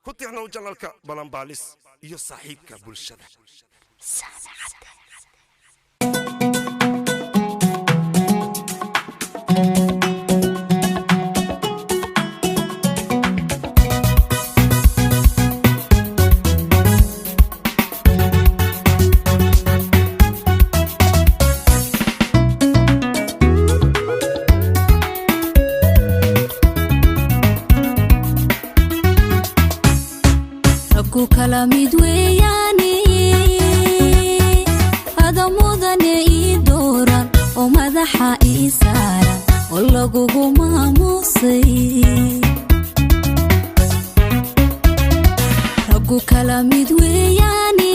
Ku tixnow janalka Balanbaalis iyo saaxiibka bulshada. Raggu kala mid weeyaane, ada mudane ii dooran oo madaxa ii saaran oo lagugu maamuusay. Raggu kala mid weeyaane,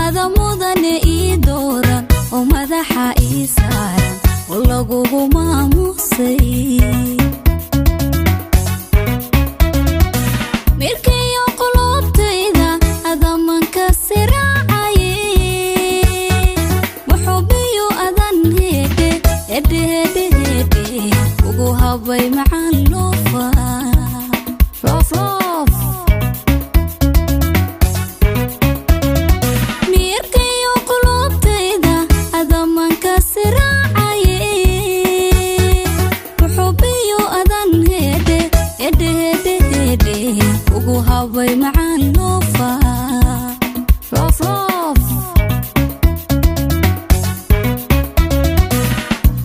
ada mudane ii dooran oo madaxa ii saaran oo lagugu maamuusay. Mirkayo qulubtayda adamanka siraacaye, muxubiyo adan hedhe hedhe hedhe hedhe ugu habay macaan loofa loof loof. Mirkayo qulubtayda adamanka siraacaye, muxubiyo adan hedhe hedhe hedhe hedhe ugu habay macaan loofa loof loof.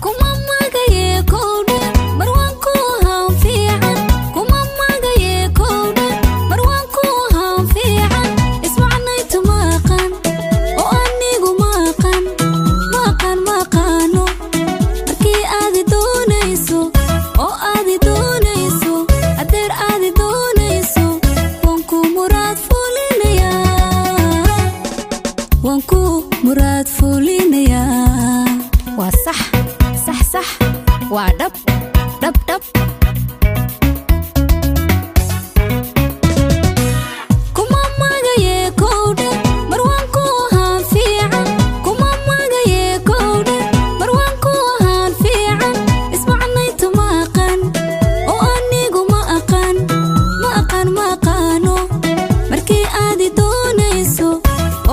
Kuma magaye kowdhe marwaan ku ahaan fiican, kuma magaye kowdhe marwaan ku ahaan fiican. Ismacnaytu maqan oo anigu maqan maqan maqaano, markii aadi doonayso oo aadi doonayso adeer aadi doonayso, waan ku muraad fulinayaa, waan ku muraad fulinayaa. Waa sax sax sax, waa dhab dhab dhab. Kuma magaye kowdhe marwaan ku ahaan fiican, kuma magaye kowdhe marwaan ku ahaan fiican. Ismacnaytu ma aqan oo anigu ma aqan ma aqan ma aqaano, markii aadi doonayso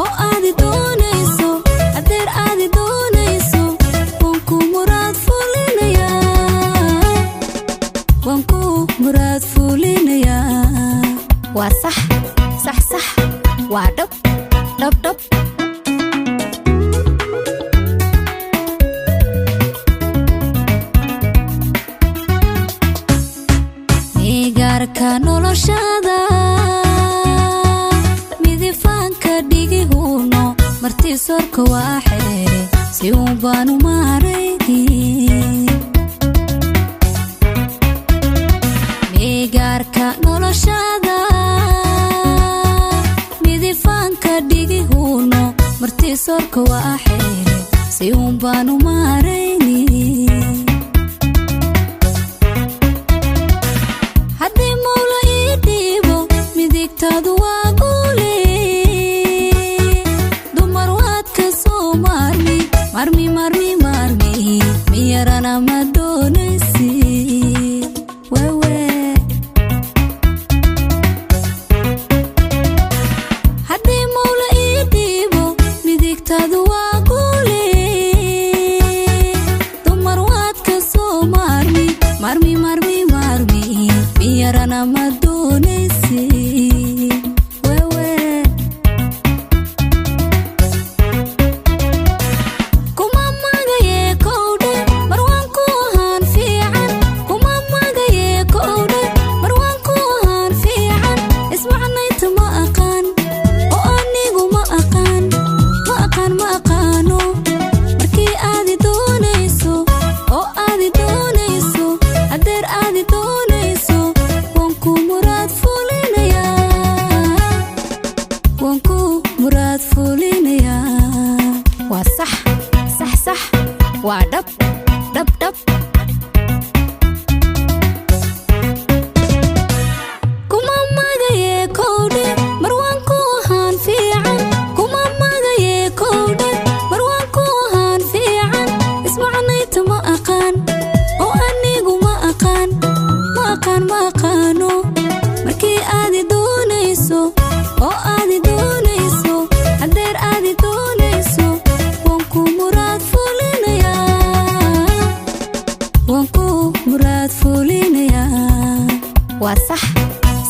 oo aadi doonayso adeer aadi doonayso, waan ku muraad fulinayaa, waan ku muraad fulinayaa. Waa sax sax sax, waa dhab dhab dhab. Migaarka noloshada midifaanka dhigihuno marti sorka waa xeere si uun baanu maarayni. Migaarka noloshada midifaanka dhigihuno marti sorka waa xeere si uun baanu maarayni. Haddii mawla ii dhiibo midigtaadu waa guule, dumar waad ka soo maarmi maarmi maarmi maarmi, miyarana ma doonaysi wewe. Haddii mawla ii dhiibo midigtaadu waa guule, dumar waad ka soo maarmi maarmi maarmi maarmi, miyarana ma doonaysi wewe. Kuma magaye kowdhe marwaan ku ahaan fiican, kuma magaye kowdhe marwaan ku ahaan fiican. Ismacnayta ma aqaan oo anigu ma aqaan ma aqaan ma aqaano, markii aadi doonayso oo aadi doonayso adeer aadi doonayso, waan ku muraad fulinayaa. Waa sax,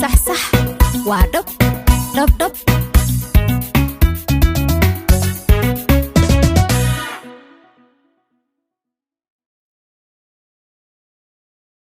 sax, sax, waa dhab, dhab, dhab.